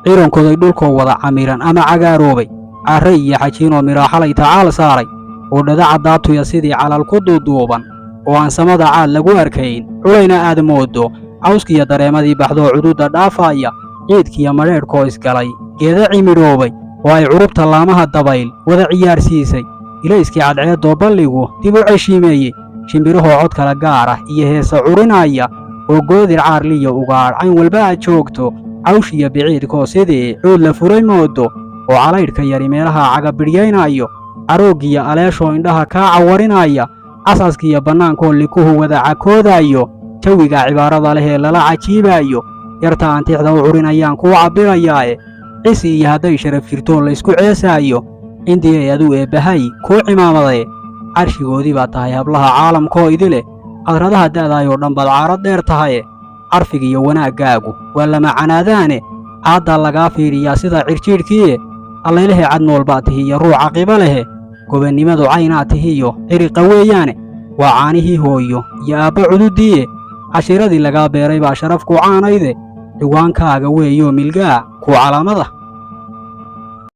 Ciidankooday dhulkoo wada camiran ama cagaaroobay, carre iyo xajiinoo midhaa xalay tacaal saaray, oo dhada caddaatuya sidii calal ku duuduuban, oo aan samada caad lagu arkayn, culayna aad mooddo, cawskiiyo dareemadii baxdoo cududda dhaafaaya, ciidkiiyo madheedhkoo isgalay, geeda cimidhoobay oo ay curubta laamaha dabayl wada ciyaarsiisay, ilayskii cadceeddoo balligu dib u ceshiimeeyey, shimbirahoo cod kala gaar ah iyo heesa curinaya, oo goodir caarliya ugaadh cayn walba aad joogto, cawsh iyo biciidkoo sidii cuud la furay moodo, oo calaydhka yari meelaha cagabidhyaynaayo, carooggiyo aleeshoo indhaha kaa cawarinaya, casaskiiyo bannaankoo likuhu wada cakoodaayo, jawiga cibaarada leh ee lala cajiibaayo, yarta aan tixda u curinayaan kuu cabbirayaae, cisi iyo hadday sharaf jirtoo laysku ceesaayo, cindii ay aduu eebbahay kuu cimaamadae, carshigoodii baa tahay hablaha caalamkoo idi leh, cadradaha da'daayoo dhan baad caarad dheer tahaye, carfiga iyo wanaaggaagu waa lama canaadaane, caaddaa lagaa fiidhiyaa sida cirjiidhkiiye, allaylehe cad nool baa tihiyo ruux caqibo lehe, gobannimadu caynaa tihiyo ciriqa weeyaane, waa caanihii hooyo iyo aabba cududdiiye, cashiiradii lagaa beeray baa sharaf ku caanayde, ciwaankaaga weeyoo milgaa kuu calaamada.